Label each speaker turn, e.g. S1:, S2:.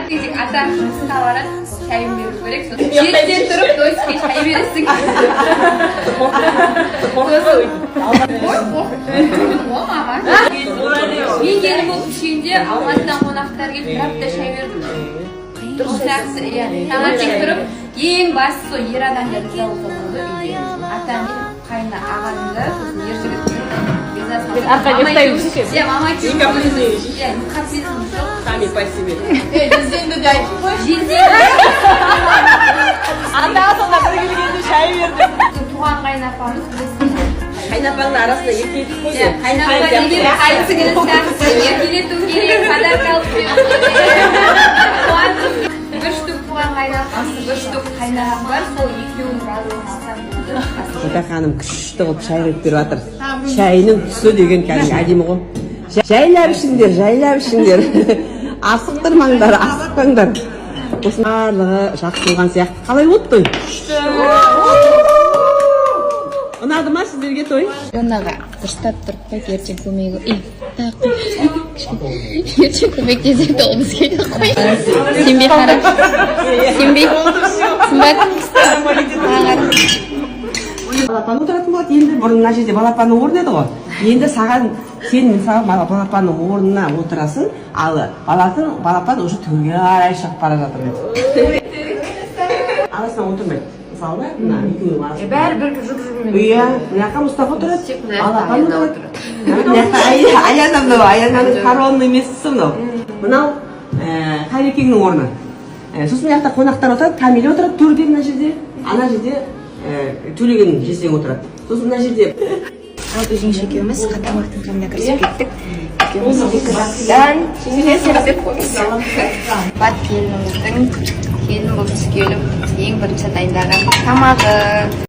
S1: Тек ата жұмысқа барады, шайын беру керек. Сосын 7-де тұрып, то есть шай бересің. Ой, қорқып ғой маған. Мен келін болып түскенде, Алматыдан қонақтар келіп, бір апта шай бердім. Сол сияқты, иә, таңертең тұрып, ең бастысы сол ер адамдар риза болса болды үйде. Ата мен қайын ағаңды, сосын ер жігіттің ризасы.
S2: Арқа ұйықтаймыз.
S1: Иә, мама екеуміз, иә, капризіміз жоқ.
S2: Сами по себе.
S3: Жездеңді де айтып қойшы.
S1: Жездем.
S2: Анда сонда бір келгенде шай берді.
S1: Туған қайынапамыз, білесің.
S2: Қайнапаңның арасында еркелетіп қойды.
S1: Иә, қайынапа деген қайын сіңілі сияқты, еркелету керек, подарка алып беру керек. Қуанту. Бір штук туған қайынапам, бір штук қайынағам бар, сол екеуінің разылығын алсам болды.
S2: Бота ханым күшті қылып шай құйып беріп жатыр. Шайының түсі деген кәдімгі әдемі ғой. Жайлап ішіңдер, жайлап ішіңдер. Асықтырмаңдар, асықпаңдар. Осының барлығы жақсы болған сияқты. Қалай болды той? Күшті. Ұнады ма сіздерге той?
S4: Жонаға дұрыстап тұрып қойып, ертең көмегі, ей, тағы қой, ертең көмектеседі ол бізге де. Қой, сенбей қара, сенбей, Сымбат, маған қара.
S2: Балапан отыратын болады енді. Бұрын мына жерде балапанның орны еді ғой. Енді саған, сен мысалы балапанның орнына отырасың, ал балапан уже төрге қарай шығып бара жатыр. Арасына отырмайды мысалы да, мына екеуінің арасында.
S3: Бәрі бір жұп жұбымен.
S2: Иә, мына жаққа Мұстафа отырады,
S1: Тек мына жақта
S2: балапан
S1: Аяна.
S2: отырады. Мына жақта Аяна, мынау Аянаның коронный местісі мынау. Мынау Қайрекеңнің орны. Сосын мына жақта қонақтар отырады, Камила отырады төрде мына жерде, ана жерде Төлеген жездең отырады. Сосын мына жерде
S4: Жалпы, жеңеше екеуміз тамақтың қамына кірісіп кеттік. Екеуміз екі жақтан жеңеше қоймыз. Бат келініміздің келін болып түскелі ең бірінші дайындаған тамағы.